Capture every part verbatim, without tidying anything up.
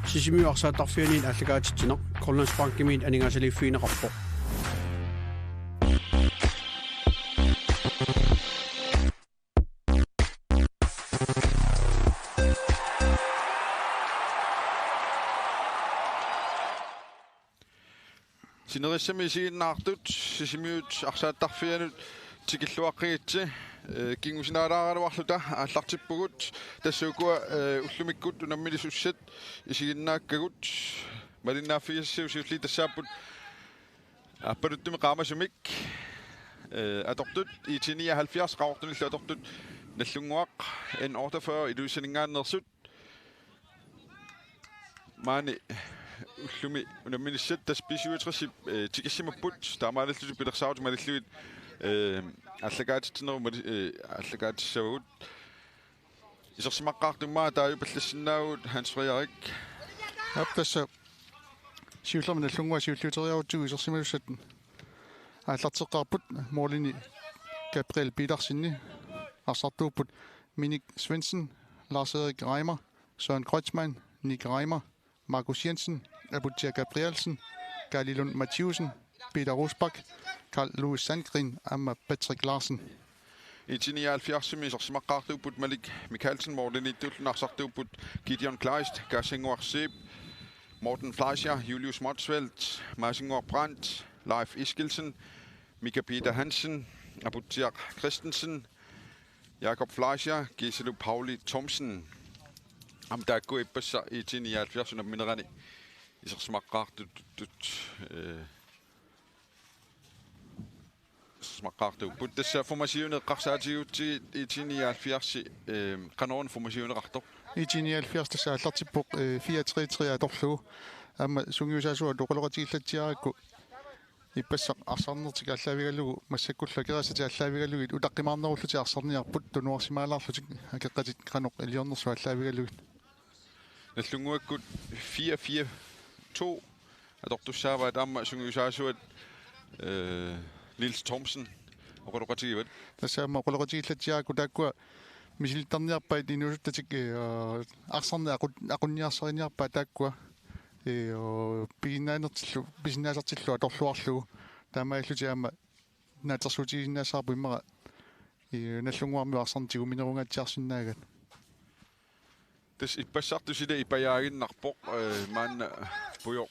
Sisimiut arsaattarfianit aallakaatitsineq Grønlandsbankimit aningaasaliiffigineqarpoq. Sinerissami isiginnaartut Sisimiut arsaattarfianut tikilluaqqigitsi, eh, kingusinaalaaraluarluta aallartippugut, tassa ukua, eh, ullumikkut unamminerusussat isiginnaakkagut. Malinnaaffigisassat siulliit tassaapput aappaluttumik qaamasumik, eh, atortut I T nioghalvfjerds, Qaqortunillu atortut Nagdlunguaq N otteogfyrre Ilulissaninngaanneersut. Maani ullumi unamminerusussat tassa B syvogtres, eh, tikissimapput, taamaalillutik pilersaarutit malillugit, eh, aallakaatitsinerup mali-, eh, aallakaatissavagut. Isersimaqqaartumik taajupallassinnaavagut, Hans Frederik. Aap, tassa siullermik Nagdlunguaq siulliuteriarutsigu isersimasassat aallarteqqaarput, målini Gabriel Petersenip arsartuupput Minik Svendsen, Lars Erik Reimer, Søren Kreutzmann, Nick Reimer, Markus Jensen, Aputia Gabrielsen, Kaali Lund Mathiussen, Peter Rosbach, Carl Louis Sandgren aamma Patrick Larsen. I T nioghalvfjerdsimi isersimaqqaartuupput Malik Mikaelsen, målimiittuulluni arsartuupput Gideon Kleist, Kaasinnguaq Zeeb, Morten Fleischer, Julius Motzfeldt, Maasinnguaq Brandt, Leif Eskildsen, Mika Peter Hansen, Aputsiaq Christensen, Jakob Fleischer, Giselu Pauli Thomsen. Aamma taakku ippassaq I T nioghalvfjerds unamminerani isersimaqqaartut, eh, isersimaqqaartuupput. Tassa formationi eqqarsaatigigutsigit I T nioghalvfjerds, eh, qanoruna formationineqartoq? I T nioghalvfjerds tassa aallartippoq, eh, fire tre tre atorlugu. Aamma sungiusaasuat oqaloqatigiillatsiarakku ippassaq arsarnertik aallaavigalugu massakkullu akerisartik aallaavigalugit utaqqimaarnerullutik arsarniarput, tunuarsimaalaarlutik akeqqatit qanoq iliornersut aallaavigalugit. Nagdlunguakkut fire fire to atortussaavaat, aamma sungiusaasuat, eh, Niels Thomsen oqaloqatigivat. Tassa aamma oqaloqatigiillatsiarakku taakkua misilittarniarpaat inuusuttatik, eh, arsarneq aqu-, aqunniarsariniarpaat taakkua, eh, piginnaanertillu, pisinnaasartillu atorluarlugu. Taamaalillutik aamma naatsorsuutigisinnaassavarput immaqa, eh, Nagdlunguarmiut arsarneq tiguminerungaatsiarsinnaagaat. Tassa ippassartoq sila ipajaaginnarpoq, eh, maanna pujoq.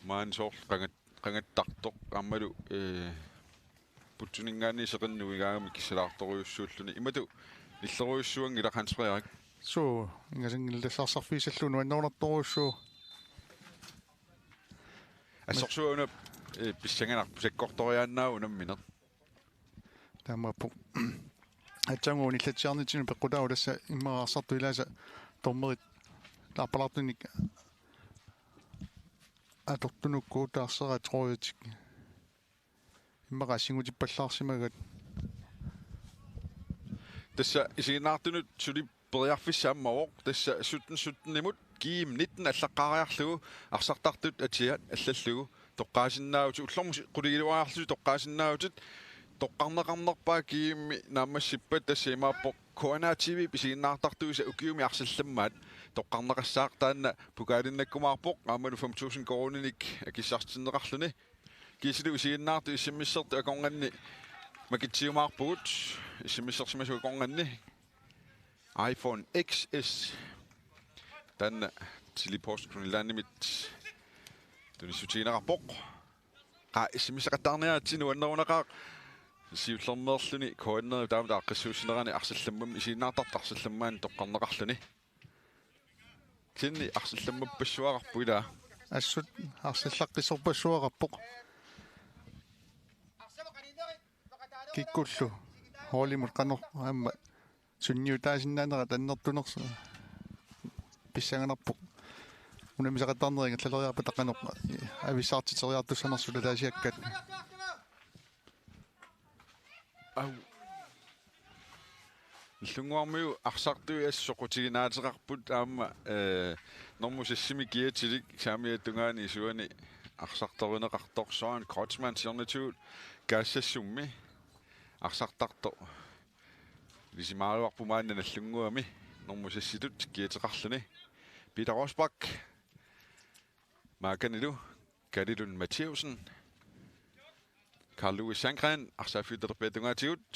Maanna soorlu qangat-, qangattartoq aammalu, eh, putsuninngaanniit seqinnut nuigaangami kissalaartorujussuulluni. Imatut nillerujussuanngilaq, Hans Frederik? Suu, ingasanngilaq, tassa arsarfigisallugu nuannerunartorujussuuvoq. Assorsuaq una, eh, pissanganarpoq, sakkortoriaannaavoq unammineq. Taamaappoq. Aatsaannguaq unillatsiarnitsinnut peqqutaavoq, tassa immaqa arsartut ilaasa dommerit aappalaartunik atortunukkut taarseraat trøjetik. Immaqa assingutippallaarsimagaat. Tassa isiginnaartunut suli periarfissaq ammavoq. Tassa sytten syttenimut G M nitten allaqqaariarlugu arsartartut atia allallugu toqqaasinnaavutit, ullormut qulingiluariarlutit toqqaasinnaavutit. Toqqarneqarnerpaaq G M-i naammassippat, tassa imaappoq K N A T V-p isiginnaartartuisa ukiumi arsallammaat toqqarneqassaaq, taanna pokalinnakkumaarpoq aammalu fem tusind koruuninik akissartinneqarluni. Kiisalu isiginnaartut S M S-ertut akornanni makitsiumaarpugut, S M S-ersimasut akornanni. iPhone X S. Taanna Tele-Post Greenlandimit tunissutigineqarpoq. Qaa, S M S-eqattaarniaritsi, nuannerunaqaaq. Siullermeerluni K N R-ip taama aaqqissuussinerani arsallammammi, isiginnaartartut arsallammaanni toqqarneqarluni. Kisianni arsallammappassuaqarpoq ilaa. Assut arsallaqqissorpassuaqarpoq. Kikkullu holdimut qanoq aamma sunniutaasinnaanera annertunersoq pissanganarpoq. Unammisaqattaarnerit ingerlaleriarpata qanoq avissaartiteriartussanersut ataasiakkaat. Au. Nagdlunguarmiut arsartui assut soqutiginaateqarput aamma, eh, normu seksimi kiatilik saamiata tungaani isuani arsartorineqartoq Søren Kreutzmann siornatigut Kaassassummi arsartartoq. Ilisimagaluarpoq maanna Nagdlunguami normu seksitut kiateqarluni. Peter Rosbach. Maakanilu Kalilun Mathiussen. Carl Louis Sandgren, arsaaffiup talerpiata tungaatigut.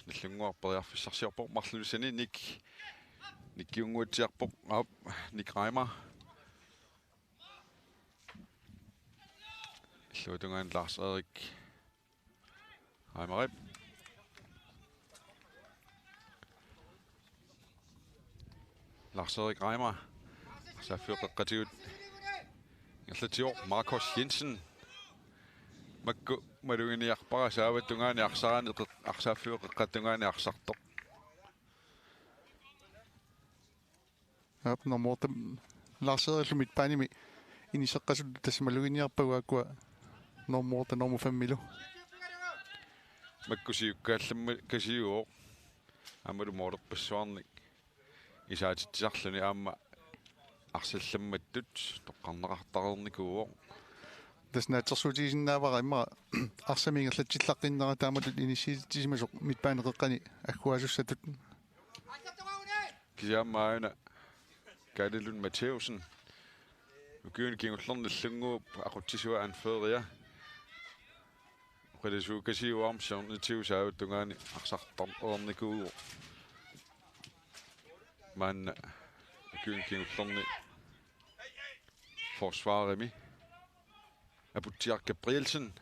Nagdlunguaq periarfissarsiorpoq marlulissani Nick. Nickiunnguatsiarpoq. Aap, Nick Reimer. Illuatungaani Lars Erik Reimer. Lars Erik Reimer. Arsaaffiup qeqqatigut ingerlatsivoq Markus Jensen. Makku maluginiarpara saavat tungaani arsarani qeq-, arsaaffiup qeqqata tungaani arsartoq. Aap, nummer otte, Lars Erik midtbanemi iniseqqasut tassa maluginiarpagut aakkua nummer otte, nummer fem-ilu. Makku siukkaallamma kasiuvoq. Aammalu moolerpassuarnik isaatitsisarluni aamma arsallammattut toqqarneqartareernikuuvoq. Tassa naatsorsuutigisinnaavara immaqa arsamik ingerlatsillaqqinnerata taamatut inissiisitsisimasoq midtbanep qeqqani agguaasussatut. Kisianni aamma aajuna Kalle Lund Mathiussen. Ukiuni kingullerni Nagdlunguup aqutsisua anføreria. Oqaluuserisaavarsi siornatigut saavat tungaani arsartoreernikuuvoq. Maanna ukiuni kingullerni forsvarimi Aputsiaq Gabrielsen.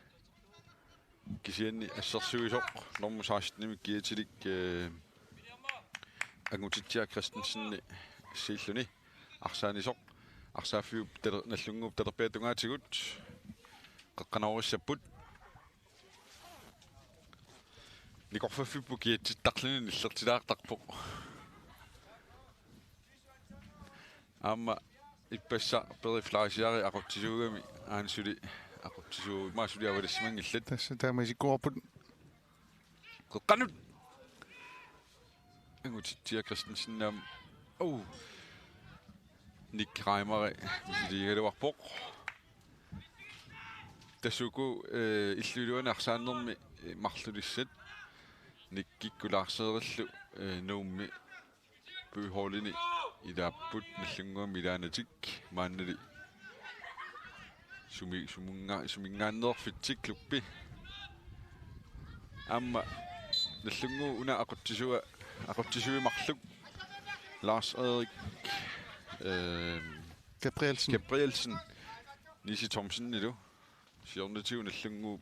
Kisianni assersuisoq nummer seksten-imi kiatilik, eh, Angutitsiaq Christensen assiilluni arsaanisoq. Arsaaffiup taler-, Nagdlunguup talerpiata tungaatigut qeqqanoorissapput. Nikorfaffipput kiatsittarluni nillertilaartarpoq. Aamma ippassaq Peri Fleischerip aqutsisuugami aana suli aqutsisuu-, immaqa suli avalissimanngilat. Tassa taama isikkoqarput. Qeqqanut. Angutitsiaq Christensen aamma. Oh. Nick Reimer misiliigaluarpoq. Tassa uku, eh, illup iluani arsaannermi, eh, marlulissat. Nickikkut Lars Erillu, eh, Nuummi byholdini ilaapput Nagdlunguami ilaanatik maannali sumi-, suminnga-, suminngaanneerfitsi klubbi. Aamma Nagdlunguup una aqutsisua, aqutsisui marluk Lars Erik, ehm, Gabrielsen. Gabrielsen, Nisi Thomsenilu. Siornatigut Nagdlunguup,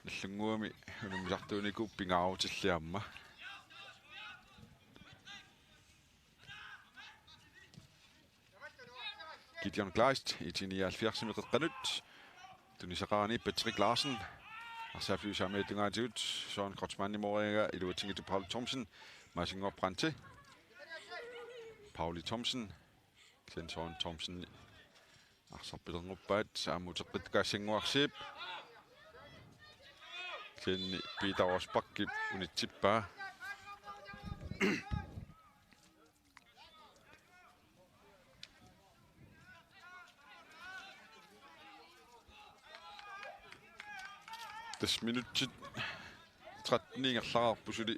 Nagdlunguami unammisartuunikuuvoq pingaarutillit aamma. Gideon Kleist, I T nioghalvfjerds-imi qeqqanut. Tunisaqarani Patrick Larsen. Arsaaffiup saamiata tungaatigut Søren Kreutzmannimooq iluatsinngitsoq Paul Thomsen. Maasinnguaq Brandte. Pauli Thomsen. Kisianni Søren Thomsen arsaq pilernguppaat, aamma uteqqittoq Kaassanguarsiip. Kisianni Peter Rosbachip unitsippaa. Tassa minutsit tretten ingerlareerput suli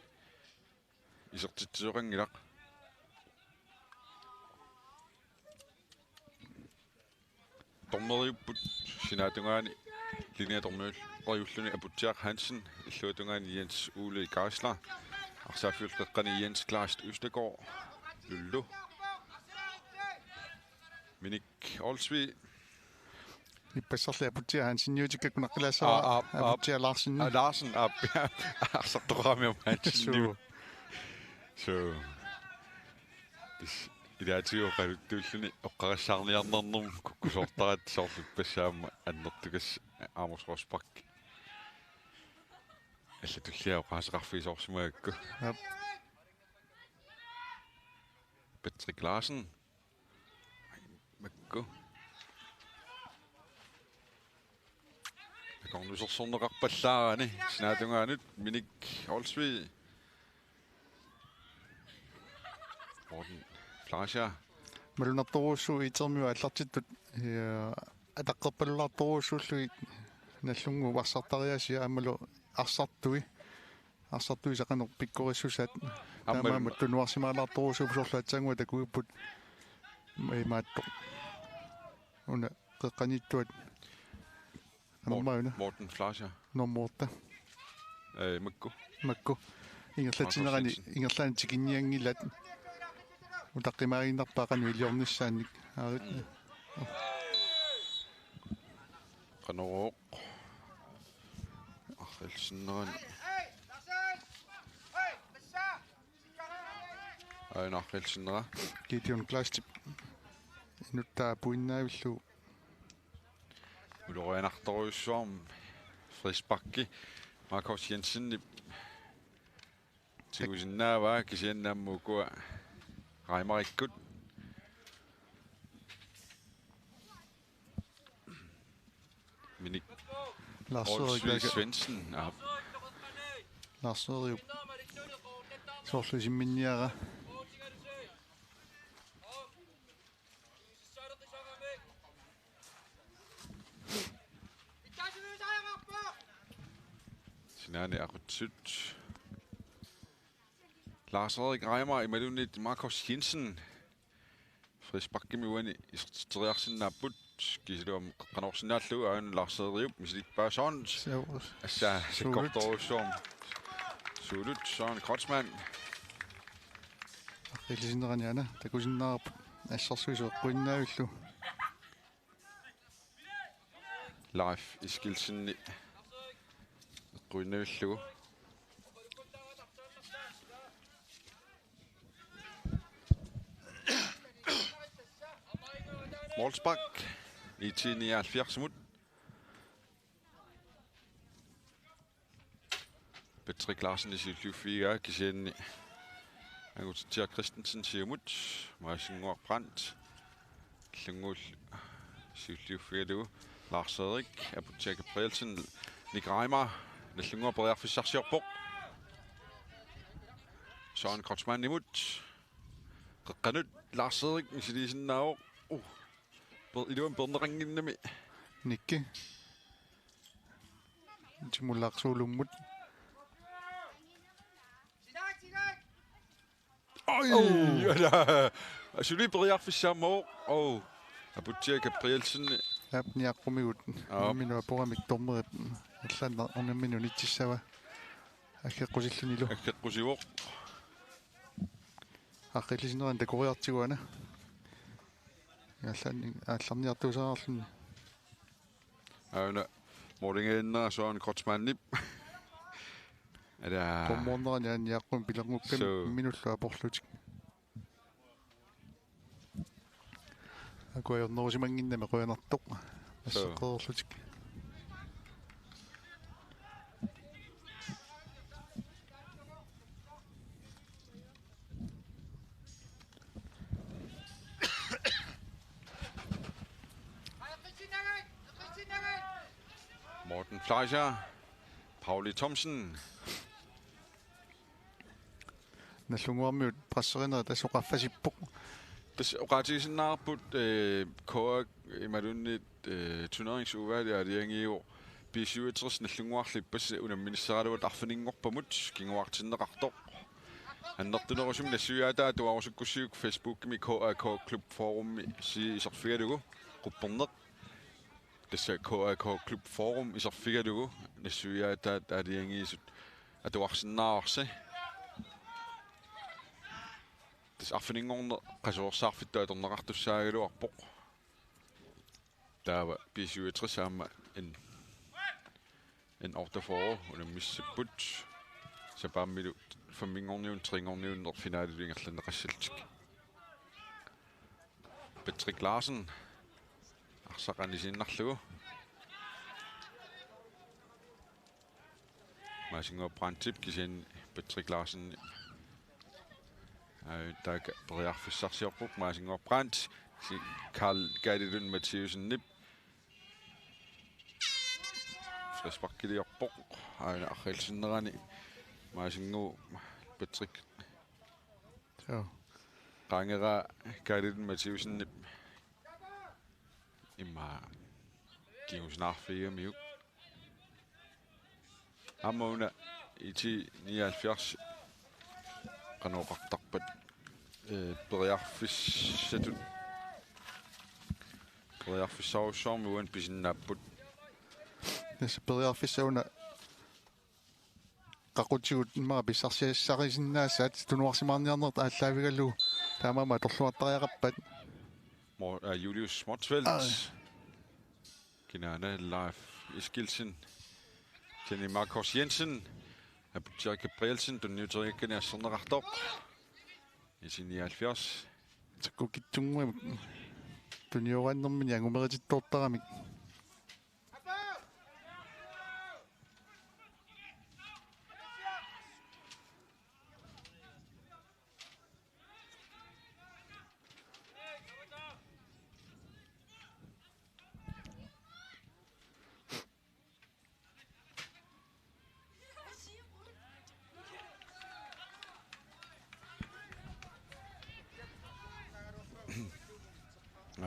isertitsisoqanngilaq. Dommeriupput sinaatungaani linjadommeriulluni Aputsiaq Hansen, illuatungaani Jens Ole Geisler, arsaaffiup qeqqani Jens Kleist Østergaard, Lullu. Minik Olsvig. Ippassarli Aputsiaq Hanseniutikkakku naqqilaassavara. Aa, aa, aa. Aputsiaq Larsen. Aa, Larsen, aa, arsartoqarami aamma Hansen. Suu. Suu. Tassa ilaatigut oqaluttuulluni oqqarissaarniarnermut kukkusoortaratta soorlu ippassaq aamma annertukassaq Amos Rosbach. Alla tullia oqaaseqarfigisoorsimagakku. Jep. Patrick Larsen. Makku. Takornuusersorneqarpallaarani sinaatungaanut Minik Olsvig. Morten Fleischer. Malunnartorujussuuvoq I T-rmiut aallartittut, ja, ataqqerpalulaartorujussuullugit Nagdlunguup arsartariaasia aammalu arsartui. Arsartuisa qanoq pikkorissusaat. Aamma taamaammat tunuarsimaalaartorujussuupput, soorlu aatsaannguaq takuipput. Imaattoq. Una qeqqaniittuat. Anormauna. Morten Fleischer. Nummer otte. Eh, Makku. Makku. Ingerlatsinerani, Markus Jensen. Ingerlaannaq tikinnianngilat. Utaqqimaaginnarpaa qanoq iliornissaannik. Aarit. Mm. Qanorooq. Arriilsinnerani. Aana arriilsinnera. Gideon Kleistip. Inuttaa puinnaavillu. Ulorianartorujussuarmi frisparki Markus Jensenip tigusinnaavaa kisianni aamma ukua Reimarikkut. Minik Lars Frederik Olsvig Svendsen. Aa. Lars Frederik. Soorlu isimminniara. Sinaani aqutsisut. Lars Erik Reimer imaluunniit Markus Jensen. Frisparkimik uani isertitseriarsinnaapput. Kiisalu aamma qeqqanoorsinnaallugu aajuna Lars Eriup misilippaa Søren. Suu-, Assaa suulut. Sakkortoorujussuarmik. Suulut Søren Kreutzmann. Arriillisinnerani aana takusinnaavarput assersuisoq eqquinnaavillugu. Leif Eskildsen eqquinnaavillugu. Målspark IT nioghalvfjerdsimut. Patrick Larsen siulliuffigaa kisianni Angutitsia Christensen siumut, Maasinnguaq Brandt Nallunnguaq siulliuffigalugu, Lars Erik, Aputsiaq Gabrielsen, Nick Reimer, Nallunnguaq periarfissarsiorpoq. Søren Kreutzmannimut. Qeqqanut Lars Erik misiliisinnaavoq. Uh. Per-, iluamik peerneqannginnami. Nikki. Timulaarsuulummut. Oj, oh. Ala. Suli periarfissaammagu. Oh. Aputsiaq Gabrielsen. Aap, niaqqumigut. Aap. Unammineq apuramik dommerip allanneq unammineq unitsissava. Aggeqqusillunilu. Aggeqqusivoq. Arriillisinnerani takoriartigu aana. Allan-, aallarniartuusaraarluni. Aana målingerinnera Søren Kreutzmannip. Ala. Dommernerani aana niaqqumik pilerngukkamik. Suu. Minullu aporlutik. Akuajornerusimannginnami qujanartoq. Suu. Massaqqereerlutik. Morten Fleischer, Pauli Thomsen. Nallunnguarmiut presserinerit tassa oqarfasippoq. Tassa oqaatigisinnaavarput, eh, K A imaluunniit, eh, turneringsudvalgip aalajangiivoq B syvogtres Nallunnguarli ippassaq unamminissaraluartoq arfininngorpamut kinguartinneqartoq. Annertunerusumik nassuiaataat atuarusukkussiuk Facebookimi K A K Klub Forumi side iserfigalugu qupperneq. Tassa K A K Klub Forum iserfigalugu nassuiaataat aalajangiisut atuarsinnaavarsi. Tassa arfininngorneq qasuersaarfittut atorneqartussaagaluarpoq. Taava B syvogtres aamma N, N otteogfyrre unammissapput. Sapaammilu femminngorniunneq, trinngorniunneq finalelu ingerlanneqassallutik. Patrick Larsen. Arsaq anisiinnarlugu. Maasinnguaq Brandtip kisianni Patrick Larsen. Ai, taakku periarfissarsiorput Maasinnguaq Brandt. Si-, Karl Gade Lund Mathiassenip. Frisparkiliorpoq. Aana arriilsinnerani. Maasinnguaq Patrick. Joo. Qaangeraa Gade Lund Mathiassenip. Immaqa kingusinaarfigigamiuk. Aamma una IT nioghalvfjerds qanoq oqartarpat, eh, periarfissatut Periarfissarujussuarmik uani pisinnaapput. Tassa periarfissaq una qaqutigut immaqa pissarsiassarisinnaassaat tunuarsimaarniarneq aallaavigalugu taamaammat atorluartariaqarpat. Mo-, øh, Julius Motzfeldt. Aa. Kinaana Leif Eskildsen. Jenny Markus Jensen. Aputsiaq Gabrielsen, tunniuteriakkani asserneqartoq. I C nioghalvfjerds. Takkukitsunnguamik tunioraannermini angumeritittoortaramik.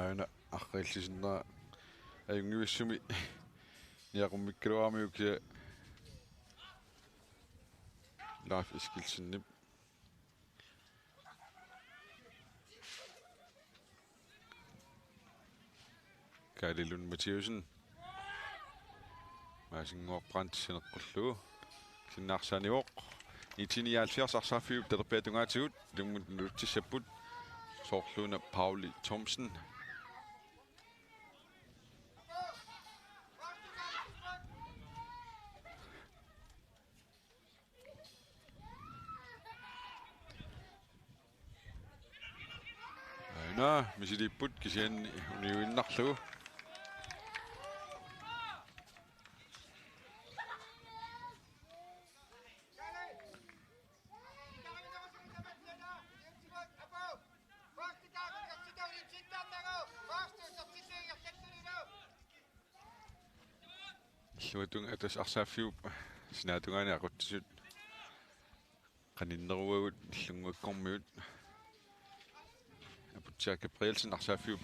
Aana arriillisinnera ajunngivissumik niaqummikkaluaramiuk kisianni Leif Eskildsenip. Kaali Lund Mathiassen. Maasinnguaq Brandt sineqqullugu. Sinnaarsaanivoq. I C nioghalvfjerds arsaaffiup talerpiata tungaatigut. Ilummut nulutsissapput. Soorluuna Pauli Thomsen. Aana, misiliipput kisianni uniuinnarlugu. Illuatungaani tassa arsaaffiup sinaatungaani aqutsisut qaninneruagut illunnguakkormiut. Aputsiaq Gabrielsen arsaaffiup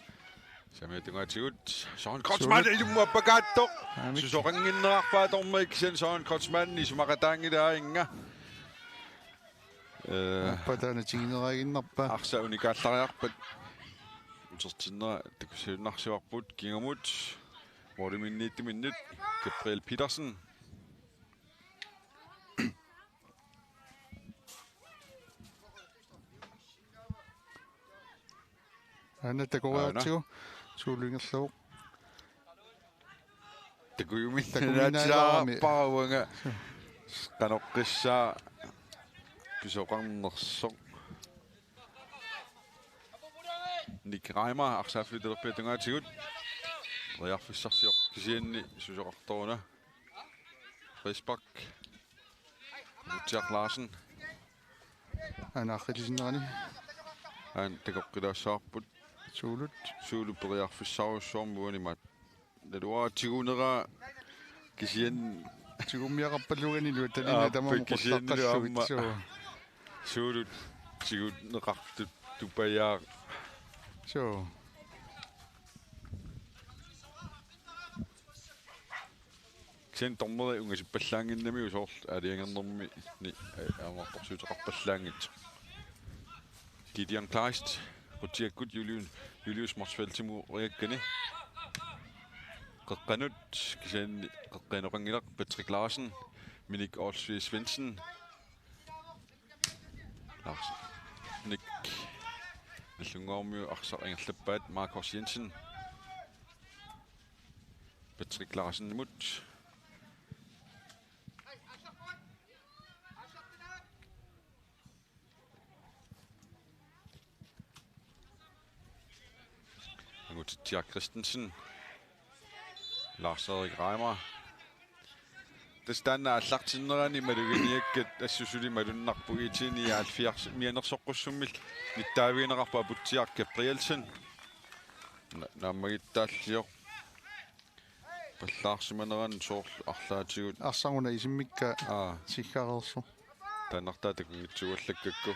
saamiata tungaatigut. Søren Kreutzmann. Suut. Ilummut appakaattoq. Aamik. Susoqannginnerarpaa dommeri kisianni Søren Kreutzmann isumaqataanngilaa inga. Øh, Aappa taanna tigineriiginnarpaa. Arsaq unikaallariarpat. Utertinnera takusinnarsivarput kingumut. Måliminniittuminnut Gabriel Petersen. Aana takoriartigu. Aana. Suuluingerlugu. Takujuminnaatilaarami. Takujuminnaatilaarami. Paavanga. Qanoqqissaa pisoqarnersoq. Nick Reimer arsaaffiup talerpiata tungaatigut. Periarfissarsioq kisianni susoqartoruna. Frispark. Aputsiaq Larsen. Aana arriillisinnerani. Aana takoqqilaassavarput. Suulut. Suulut periarfissarujussuarmik uani maat. Naluara tiguneraa kisianni. Tigummiaqarpaluunnilu talinna. Aap, tamarmi kisiannilu qullaqqallugit aamma. Suu. Suulut tiguneqartut tupajaaq. Suu. Kisianni dommeri ungasippallaannginnamiuk soorlu aalajangernermini, eh, aamma atorsiuteqarpallaanngitsoq. Gideon Kleist, qutsiakkut Julius, Julius Motzfeldtimut uriakkani. Qeqqanut, kisianni qeqqineqanngilaq Patrick Larsen, Minik Olsvig Svendsen. Larsen. Nick. Nallunnguarmiut arsaq ingerlappaat Markus Jensen. Patrick Larsenimut. Angutitsiaq Christensen. Lars Erik Reimer. Tassa taanna aallartinnerani maluginiakkat assut suli malunnarpoq, I C nioghalvfjerds mianersoqqussummik nittaavigineqarpoq Aputsiaq Gabrielsen. Na-, naammagittaalliorpallaarsimanerani soorlu arlaatigut. Arsaq una isimmikkaa. Aa. Siggareersoq. Taannartaa takunngitsuuallakkakku.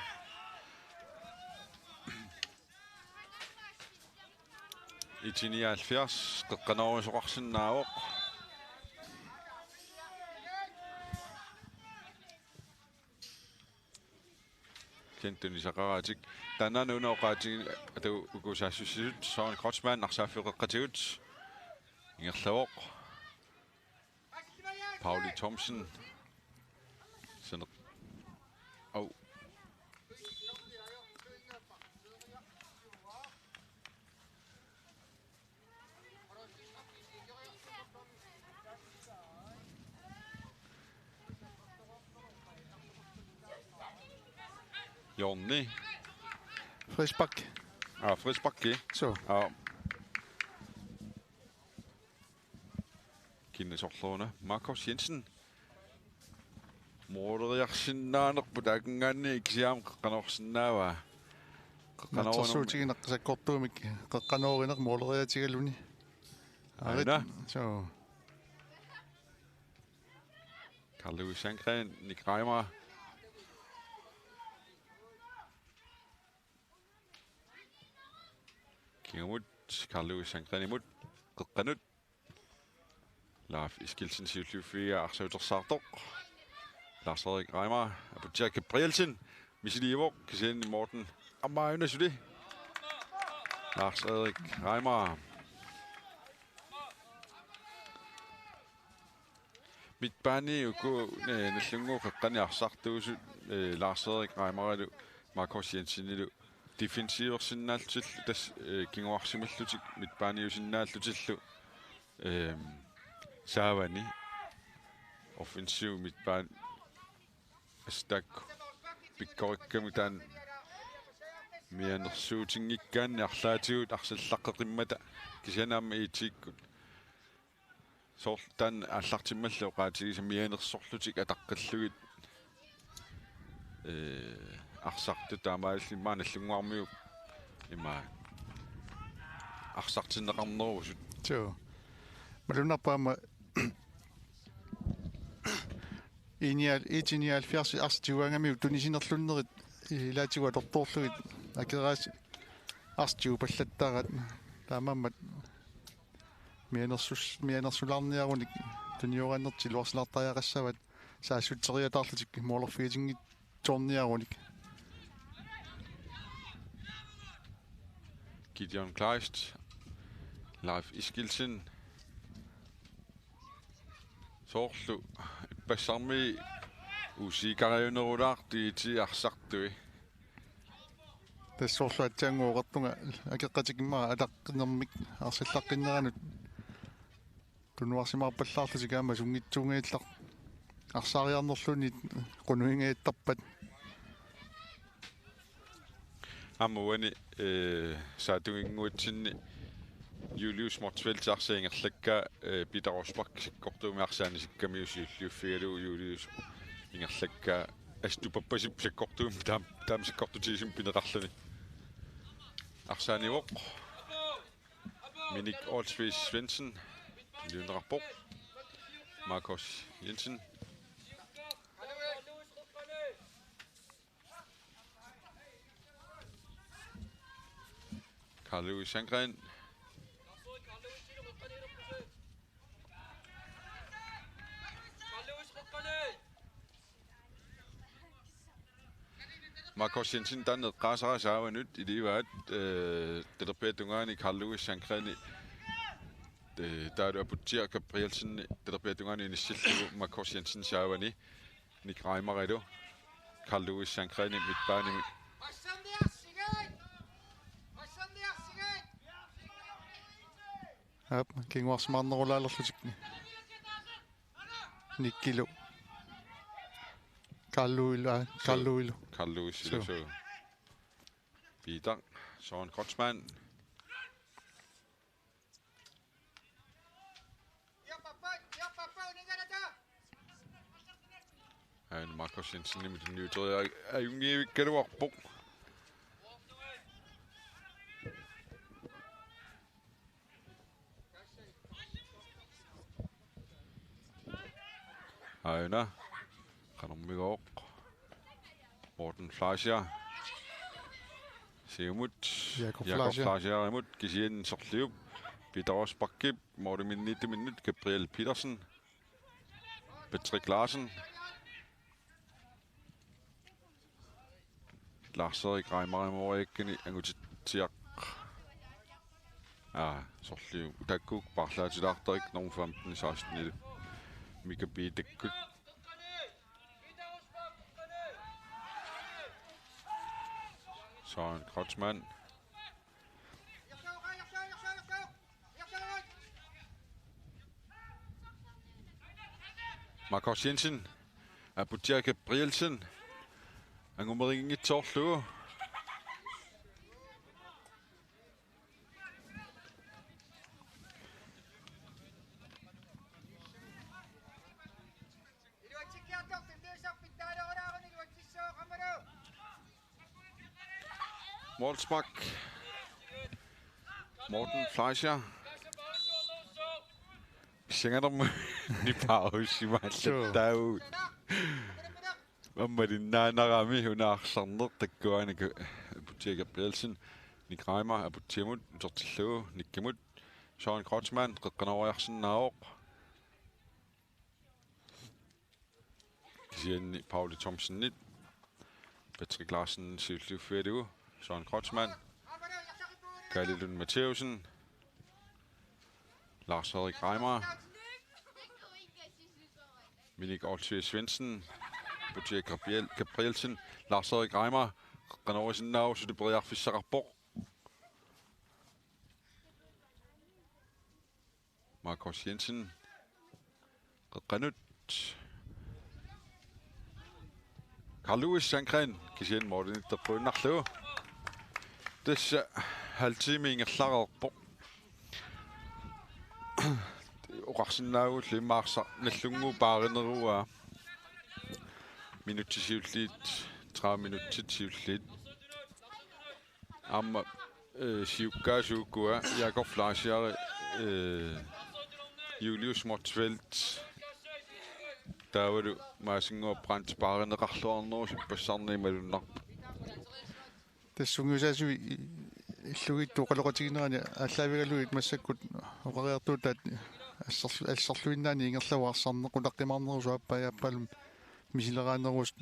I C nioghalvfjerds, qeqqanoorusoqarsinnaavoq. Kent tunisaqaraatik. Taannaana una oqaatigineq, atu uku saassussisut, Søren Kreutzmann, arsaaffiup qeqqatigut. Ingerlavoq. Pauli Thomsen. Seneq. Au. Jonni. Frispark. Ah, frisparki. Suu. Ah. Kisianni soorlu una Markus Jensen. Mooleriarsinnaanerput taakkunanngaanniit kisianni qeqqanoorsinnaavaa. Qeqqanoorinermi. Naatsorsuutigineq sakkortuumik qeqqanoorineq mooleriaatigaluni. Aana. Suu. Karl Louis Sandgren, Nick Reimer. Kingumut, Karl Louis Sandgrenimut, qeqqanut. Leif Eskildsen siulliuffigaa arsaq utersaartoq. Lars Erik Reimer, Aputsiaq Gabrielsen, misiliivoq, kisianni Morten. Aamma aajuna suli. Lars Erik Reimer. Midtbani uku, eh, Nagdlunguup qeqqani arsartuusut, eh, Lars Erik Reimerilu Markus Jensenilu defensiversinnaallutillu tassa, eh, kinguarsimallutik midtbaniusinnaallutillu, ehm, saavani offensiv midtbane assut taakku pikkorikkami taanna mianersuutinngikkaanni arlaatigut arsallaqqeqimmata kisianni aamma I T-kkut. Soorlu taanna aallartimmalli oqaatigisat mianersorlutik ataqqillugit, ee, arsartut taamaalilluni immaqa Nagdlunguarmiut immaqa arsartinneqarnerusut. Suu. Malunnarpoq aamma I nioghalvfjerds, I T nioghalvfjerds arsaq tigugaangamiuk tunisinerlunnerit ilaatigut atortoorlugit Akeraasip arsaq tigupallattaaraat taamaammat mianersus-, mianersulaarniarunik tunioraanertik iluarsilaartariaqassavaat saassutseriataarlutik moorlerfigitinngitsoorniarunik. Gideon Kleist, Leif Eskildsen. Soorlu ippassarmi usiikariunerulaartut I T arsartui. Tassa soorlu aatsaannguaq oqartunga akeqqatik immaqa ataqqinermik arsallaqqinneranut tunuarsimaarpallaarlutik aamma sunngitsuunngillat arsaariarnerluunniit qunuingajattarpat. Aamma uani, eh, saattuginnguatsinni Julius Motzfeldt arsaq ingerlakkaa, eh, Peter Rosbach sakkortuumik arsaq anisikkamiuk siulliuffigalugu Julius ingerlakkaa Astu Pappasip sakkortuumik taam-, taama sakkortutigisumik pineqarluni. Arsaanivoq. Minik Olsvig Svendsen. Liunerarpoq. Markus Jensen. Karl Louis Sandgren. Markus Jensen taanna eqqaasara saavanut ilivaat, eh, talerpiata tungaani Karl Louis Sandgreni, eh, taavalu Aputsiaq Gabrielsen talerpiata tungaani inissillugu Markus Jensen saavani. Nick Reimerilu Karl Louis Sandgreni midtbanemi. Aap, kinguarsimaarnerulaalerlutik. Nickilu. Karl Louisilu, aa, Karl Louisilu. Karl Louisilu, suu. Suu. Peter, Søren Kreutzmann. Aana Markus Jensenimut tunniuteriaraa ajunngivikkaluarpoq. Aana qanormigooq. Morten Fleischer. Siumut. Jakob Jakob Fleischer. Fleischerimut kisianni sorliup. Peter Rosbachip målimiittuminnut Gabriel Petersen. Patrick Larsen. Lars-Erik Reimerimoriakkani angutitsiaq. Aa, sorliu takkuk paarlaatilaartarik nummer femten seksten-ilu Mika Piitakkut. Søren Kreutzmann. Markus Jensen. Aputia Gabrielsen. Angumerinngitsoorlugu. Målspark. Morten Fleischer. Pissanganarmu nipaarusimaallattaavoq. Aamma linnaanarami una arsarneq takkuanik Aputia Gabrielsen. Nick Reimer Aputiamut utertillugu Nickimut. Søren Kreutzmann qeqqanooriarsinnaavoq. Kisianni Pauli Thomsenip Patrick Larsen siulliuffigalugu. Søren Kreutzmann. Kaali Lund Mathæussen. Lars Erik Reimer. Minik Olsvig Svendsen. Aputia Gabriel-, Gabrielsen. Lars Erik Reimer. Qanoorisinnaavoq, suli periarfissaqarpoq. Markus Jensen. Qeqqanut. Karl Louis Sandgreen kisianni målini terpuinnarlugu. Tassa halvtime ingerlareerpoq. Oqarsinnaagulli immaqa arsaq Nagdlunguup paarineruaa. Minutsit siulliit, tredive minutsit siulliit. Aamma, eh, siukkaasuukua Jakob Fleischer, eh, Julius Motzfeldt, taavalu Maasinnguaq Brandt paarineqarluarnerusoq ippassarnit malunnarpoq. Tassa sungiusaasui illugiittut oqaloqatiginerani aallaavigalugit massakkut oqariartuutaat asserlu-, asserluinnaani ingerlavoq arsarneq qulaqqimaarnerusoq aappaa aappaalumi misileraanerusoq.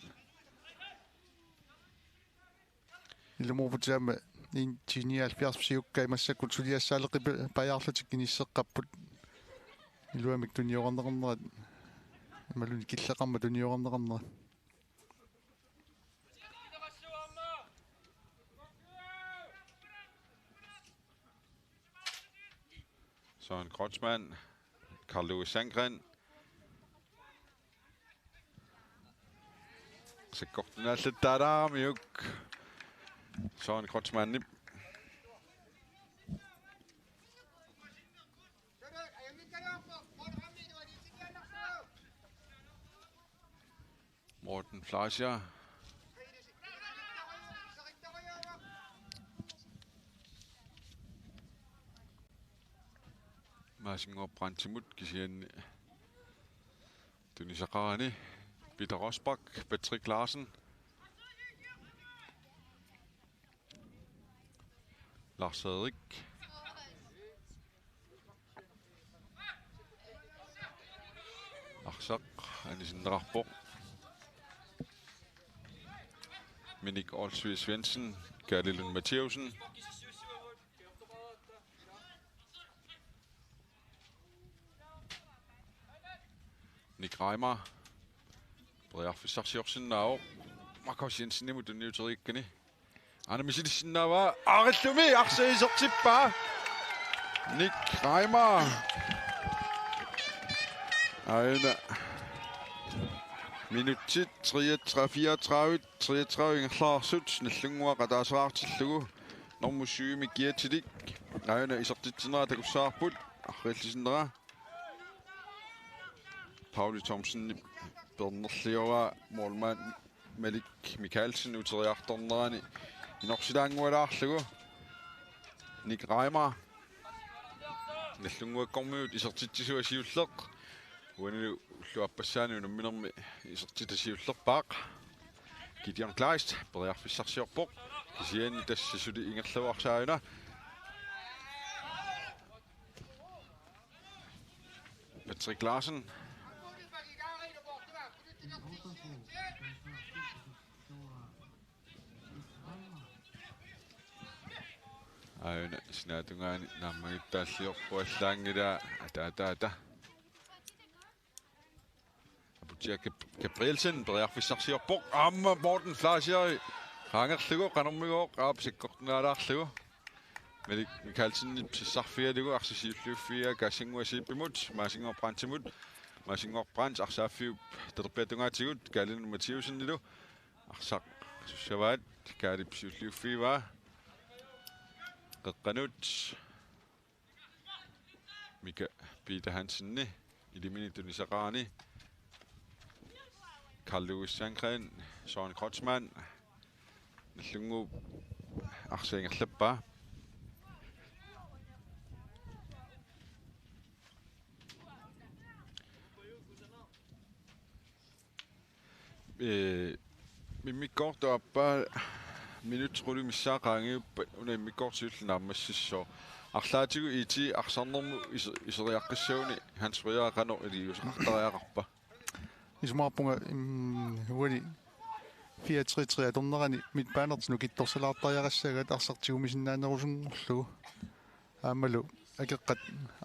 Ilumoorputit aamma en ti nioghalvfjerds siukkai massakkut suliassaaleqqipajaarlutik inisseqqapput. Iluamik tuniorarneqarnerat imaluunniit killeqarmat tuniorarneqarnerat. Søren Kreutzmann, Karl Louis Sandgreen. Sakkortunaallattaalaaramiuk Søren Kreutzmannip. Morten Fleischer. Maasinnguaq Brandtimut kisianni tunisaqarani. Peter Rosbach, Patrick Larsen. Lars Erik. Arsaq anisinneqarpoq. Minik Olsvig Svendsen, Kaali Lund Mathæussen. Nick Reimer. Periarfissarsiorsinnaavoq. Markus Jensenimut tunniuteriikkani. Aana misilissinnaavaa. Aarillumi arsaq isertippaa. Nick Reimer. Aana. Minutsit treogtredive, fireogtredive, treogtredive ingerlareersut. Nagdlunguaq ataasiartillugu. Normu syvimi kiatsilik. Aana isertitsinera takussavarput. Arriillisinnera. Pauli Thomsen peernerlioraa målmand Malik Mikaelsen uteriartornerani inorsilaanngualaarlugu. Nick Reimer. Nagdlunguakkormiut isertitsisua siulleq. Uanilu ulluappassaani unamminermi isertitaq siullerpaaq. Gideon Kleist periarfissarsiorpoq. Kisianni tassa suli ingerlavoq arsaq aana. Patrick Larsen. Aajuna sinaatungaani naammagittaalliorpoq allaanngilaa. Ata ata ata. Aputsiaq Gab-, Gabrielsen periarfissarsiorpoq. Aamma Morten Fleischer qaangerlugu qanormigooq aap sakkortunaalaarlugu. Malik Mikaelsenip sassarfigalugu arsaq siulliuffigaa Kaassanguaq Zeebimut, Maasinnguaq Brandtimut, Maasinnguaq Brandt arsaaffiup talerpiata tungaatigut Kaali Lund Mathiussenilu. Arsaq sussavaat, Kaalip siulliuffigivaa. Qeqqanut Mika Peter Hansen ilimini tunisaqarani. Karl Louis Sandgreen, Søren Kreutzmann, Nagdlunguup arsaq ingerlappaa. Ee, immikkoortup aappaa minutsit qulit missaat qaangiuppat una immikkoortoq siulleq naammassissaaq. Arlaatigut I T arsarnermut is-, iseriaqqissaguni Hans Frederik qanoq iliuuseqartariaqarpa? Isumaqarpunga, mm, uani fire tre tre atornerani midtbanertut nukittorsalaartariaqassagaat arsaq tigumisinnaanerusunngorlugu. Aammalu akeqqat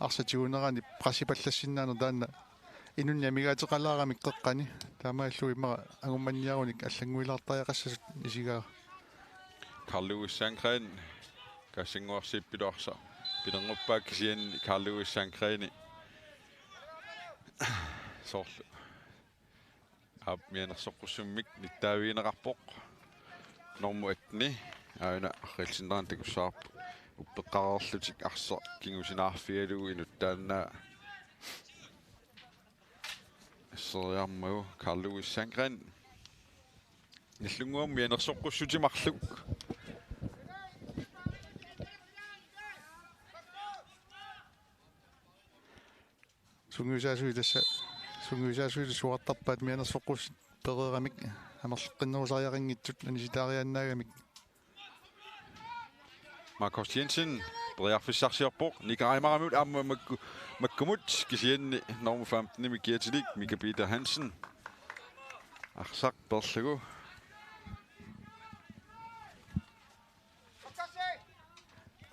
arsaq tigunerani pressipallassinnaaneq taanna inunnik amigaateqalaaramik qeqqani. Taamaallugu immaqa angummanniarunik allannguilaartariaqassasut isigaara. Karl Louis Sandgreen Kaassanguaq Zeebilu arsaq pilernerpaaq kisianni Karl Louis Sandgreeni soorlu aap mianersoqqussummik nittaavigineqarpoq. Normu atten aajuna arriilsinnerani takussavarput uppeqqareerlutik arsaq kingusinaarfigalugu inuttaannaa asseriarmagu Karl Louis Sandgreen. Nagdlunguamut mianersoqqussutit marluk. Sungiusaasui tassa, sungiusaasui tassa uartarpaat mianersoqqussutit pereeramik amerleqqinnerusariaqanngitsut anisitaariaannaagamik. Markus Jensen periarfissarsiorpoq Nick Reimerimut aamma makku-, makkumut kisianni normu femtenimik kiatilik Mika Peter Hansen. Arsaq peerlugu.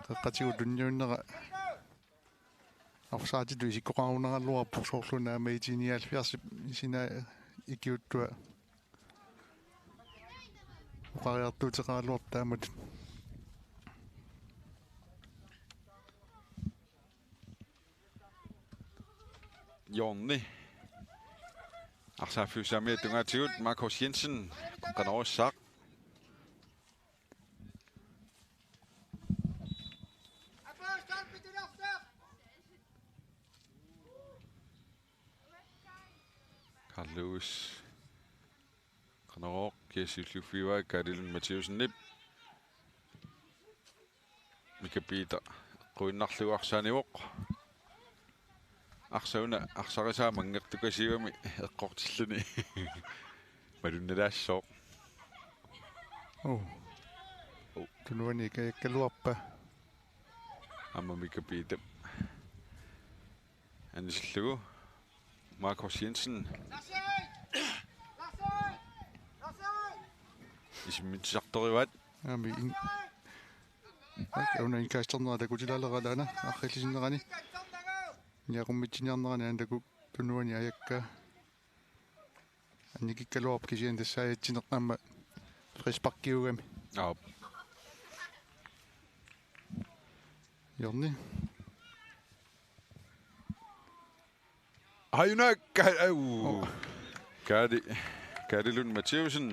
Qeqqatigut tunniunnera offsidetut isikkoqarunaraluarpoq soorlu una aamma I T nioghalvfjerdsip sina ikiuttua oqariartuuteqaraluartoq taamatut. Hjørne. Arsaaffiussaamiata tungaatigut Markus Jensen qeqqanorissaaq. Karl Louis. Qanorooq kiassiulliuffigivaa Kaali Lund Mathiussenip. Mika Peter eqquinnarlugu arsaq anivoq. Arsaq una arsarisaa manngertukasiugami eqqortilluni. Malunnalaassaaq. Oh. Oh. Tunuani kajakkaluarpa. Aamma Mika Peter. Anisillugu. Markus Jensen. Isimmitsisartorivaat. Aamma in-, ak-, una indkasternera takutilaalera taanna arriillisinnerani. Niaqummiittiniarnerani aamma taku tunuani ajakkaa. Annikikkaluarpoq kisianni tassa aajatsineq aamma frisparkiugami. Aap. Hjørne. Aajuna Ka-, au. Oh. Kaali, Kaali Lund Mathiussen,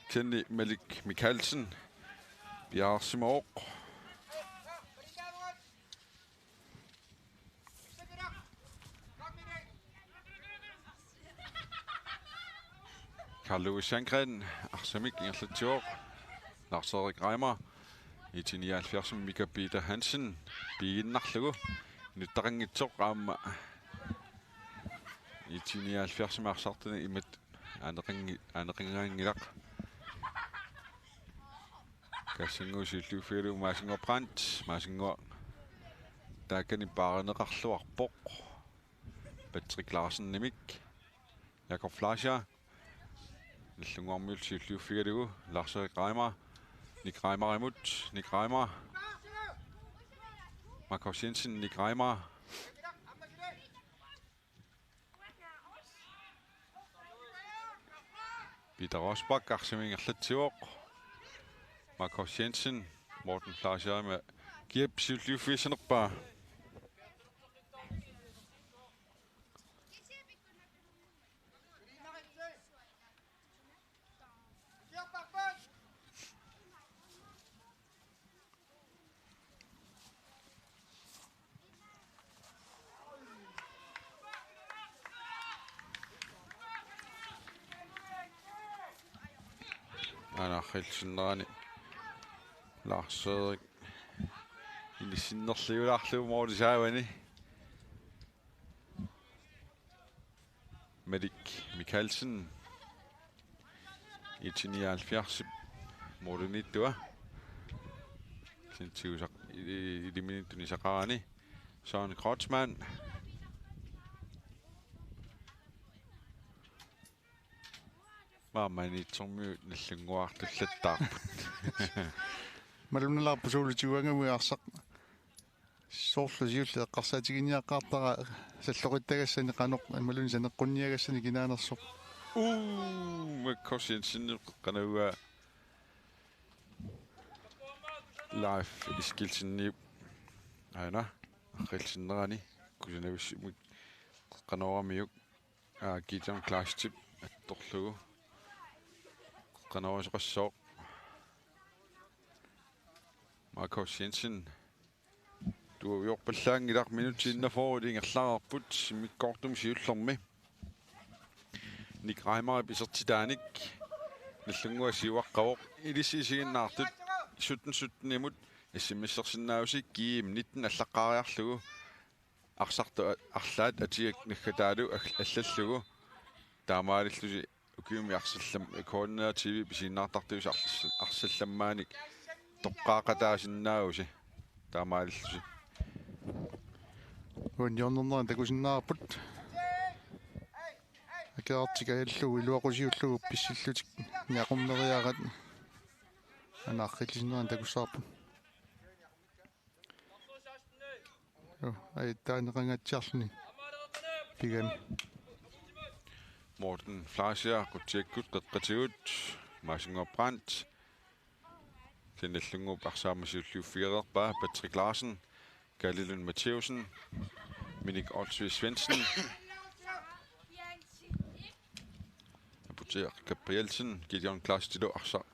kisianni Malik Mikaelsen piareersimavoq. Karl Louis Sandgreen arsamik ingerlatsivoq. Lars Erik Reimer. I T nioghalvfjerdsimi Mika Peter Hansen piiginnarlugu. Inuttaqanngitsoq aamma I T nioghalvfjerdsimi arsartuni imatut aaneqanngi-, aaneqangaanngilaq. Kassannguaq siulliuffigalugu Maasinnguaq Brandt, Maasinnguaq taakkani paarineqarluarpoq. Patrick Larsenimik, Jakob Fleischer, Nagdlunguarmiut siulliuffigalugu, Lars Erik Reimer, Nick Reimerimut, Nick Reimer. Markus Jensen, Nick Reimer. Peter Rosbach arsaq ingerlatsivoq. Markus Jensen, Morten Fleischerip kiap siulliuffigissanerpaa. Aana aqqilluinnarani Lars Frederik inissinnerliulaarlugu målip saavani. Malik Mikaelsen. I nioghalvfjerds målimiittua. Sintiusaq iliminiittuni saqarani. Søren Kreutzmann. Maamaniitsormiut nallunnguartullattaarput. Malunnalaarpoq soorlu tiguangamui arsaq. Soorlu siulleq eqqarsaatiginiaqqaartara salloqittagassani qanoq imaluunniit saneqqunniagassani kinaanersoq. Uu, Markus Jensen qeqqanavaa. Leif Eskildsenip aana aqqilluinnarani kusanavissumik qeqqanooramiuk. Aa, Gideon Kleistip attorlugu. Qeqqanoorasoqassaaq. Markus Jensen. Tuaviorpallaanngilaq, minutsit enogfyrre ingerlareerput immikkoortumi siullermi. Nick Reimerip isertitaanik nallunnguaq siuaqqavoq. Ilissi isiginnaartut sytten sytten-imut S M S-ersinnaavusi G M nitten allaqqaariarlugu. Arsartut arlaat atiga naggataalu al-, allallugu. Taamaalillusi ukiumi arsallam-, K N R T V pisiinnartartuusi arsallam-, arsallammaanik toqqaaqataasinnaavusi. Taamaalillusi. Uani hjørnernerani takusinnaavarput. Akerartik ajallugu iluaqusiullugu pissillutik niaqqummeriarat. Aana aqqilluinnarani takussavarput. Joo, ajattaaneqangaatsiarluni. Pigami. Morten Fleischer, qutsikkut qeqqatigut, Maasinnguaq Brandt. Kenneth Lyngop arsaq aamma siulliuffigereerpaa, Patrick Larsen, Kalle Lund Mathæussen, Minik Olsvig Svendsen, Aputia Gabrielsen, Gideon Kleist ilu arsaq.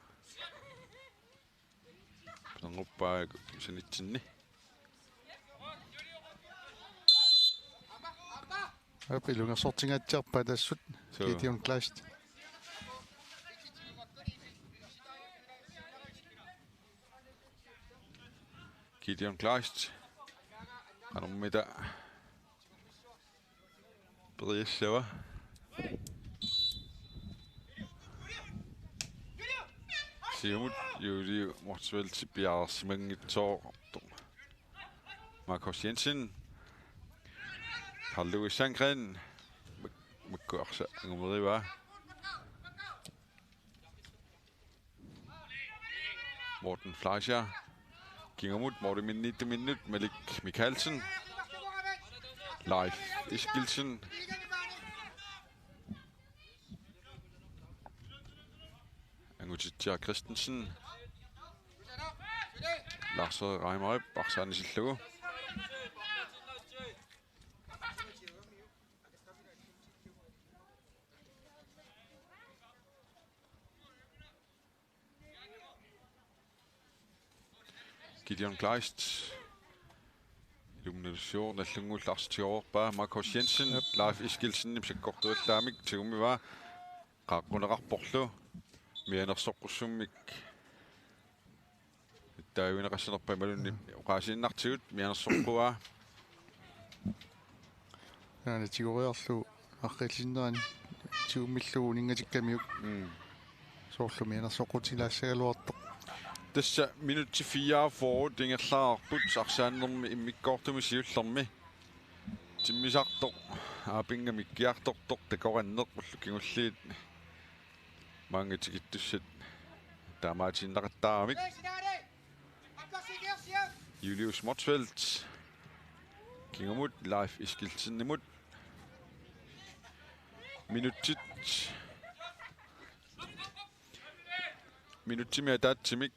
Pinernguppaa sanitsinni. Aap, ilungersortingaatsiarpaa taassuma. Suu. Gideon Kleist. Gideon Kleist. Qanormita periassava. Siumut Julie Motzfeldt piareersimanngitsoortoq. Markus Jensen. Carl Louis Sandgren. Mak-, makku arsaq angumerivaa. Morten Fleischer. Kingumut målimiittuminnut Malik Mikaelsen. Leif Eskildsen. Angutitsiaq Christensen. Lars Reimerip arsaq anisillugu. Gideon Kleist. Ilumnalissior nallunnguullu arsaq tigoreerpaa. Markus Jensen, Jep. Leif Eskildsenip sakkortuallaamik tigummivaa. Qaaqquneqarporlu. Mianersoqqussummik. Taavineqassanerpaa imaluunniit oqaasiinnartigut mianersoqquaa. Aana tigoriarlugu aqqilluinnarani tigummillugu uninngatikkamiuk. Mm. Soorlu mianersoqqutilaassagaluartoq. Tassa minutsit fireogfyrre ingerlareerput arsaannermi immikkoortumi siullermi. Timmisartoq, aapinnga mikkiartortoq, takoranneq ullut kingulliit. Maanga tikittussat taamaatiinnaqattaaramik. Julius Motzfeldt. Kingumut Leif Eskildsenimut. Minutsit. Minutsimik ataatsimik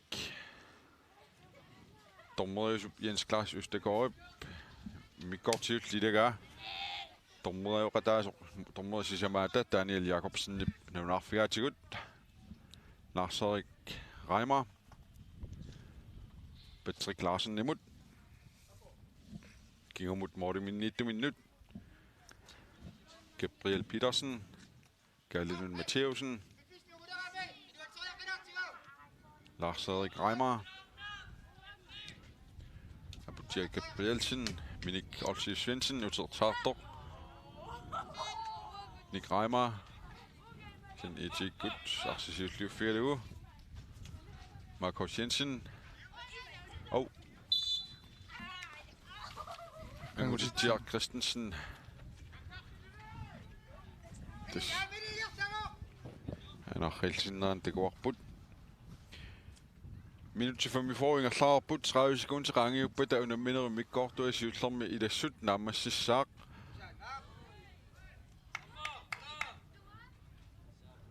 dommeriusup Jens Claus Østergaardip immikkoortiullilaa. Dommeriuqataasoq, dommerit sisamaata Daniel Jakobsenip nalunaarfigaatigut. Lars-Erik Reimer. Patrick Larsenimut. Kingumut målimiittuminnut. Gabriel Petersen. Kalle Lund Mathæusen. Lars-Erik Reimer. Aputia Gabrielsen. Minik Olsvig Svendsen. Utersaartoq. Nick Reimer. Sen etikkut. Arsaq siulliuffigalugu. Markus Jensen. Au. Angutitsiaq Christensen. Tassa. Anarrilsinnaantik takuarput. Minutsit femogfyrre ingerlareerput, tredive sekundit qaangiuppata unamminerup immikkoortua siullermi ilassut naammassissaaq.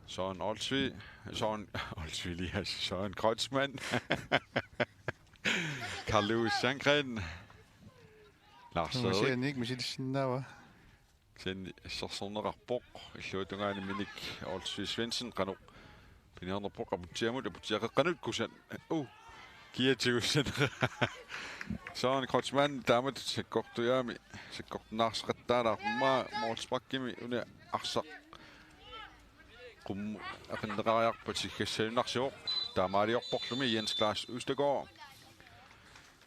Søren Olsvig, Søren Olsvig Elias, Søren Kreutzmann. Karl Lewis Sandgren. Lars Frederik. Masianik misilissinnaava. Sen assersorneqarpoq. Illuatungaani Minik Olsvig Svendsen qanoq piniarnerpoq Aputsiamut, Aputsiaq qeqqanut kusan. Uh. Kia tigussen. Søren Kreutzmann taamatut sakkortujaami. Sakkortunaarseqattaalaarpaa målsparkimi una arsaq. Qum aqinneqariarpat siggassajunnarsivoq. Taamaaliorporlumi Jens Claus Østergaard.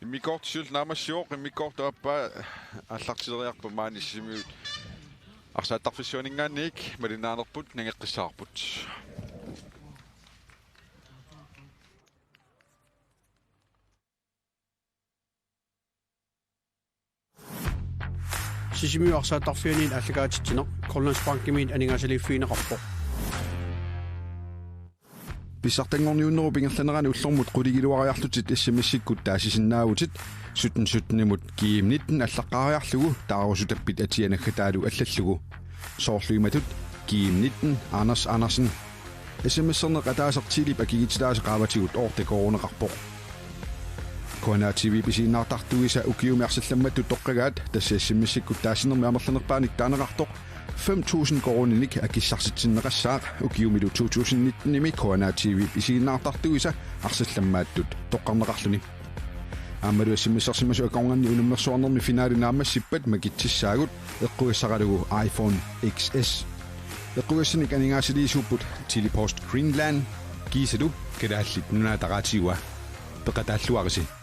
Immikkoortoq siulleq naammassivoq, immikkoortoq aappaa aallartileriarpat maani Sisimiut arsaattarfissuaninngaanniit malinnaanerput nangeqqissaarput. Sisimiut arsaattarfianiit aallakaatitsineq Grønlandsbankimiit aningaasaliiffigineqarpoq. Pissartanngorniunnerup ingerlanerani ullormut qulingiluariarlutit S M S-ikkut taasisinnaavutit, sytten sytten-imut G M nitten allaqqaariarlugu taarusutappit atia naggataalu allallugu. Soorlu imatut: G M nitten Anders Andersen. S M S-erneq ataaseq Telep akigitilaasa qaavatigut otte koruuneqarpoq. K N R T V-p isiginnaartartuisa ukiumi arsallammattut toqqagaat, tassa S M S-ikkut taasinermi amerlanerpaanik taaneqartoq, fem tusind koruuninik akissarsitsinneqassaaq, ukiumilu to tusind nitten-imi K N R T V-p isiginnaartartuisa arsallammaattut toqqarneqarluni. Aammalu S M S-ersimasut akornanni unammersuarnermi finale naammassippat makitsissaagut eqqugassaralugu iPhone X S. Eqqugassanik aningaasaliisuupput Tele-Post Greenland kiisalu Kalaallit Nunaata Raatiua. Peqataalluarisi.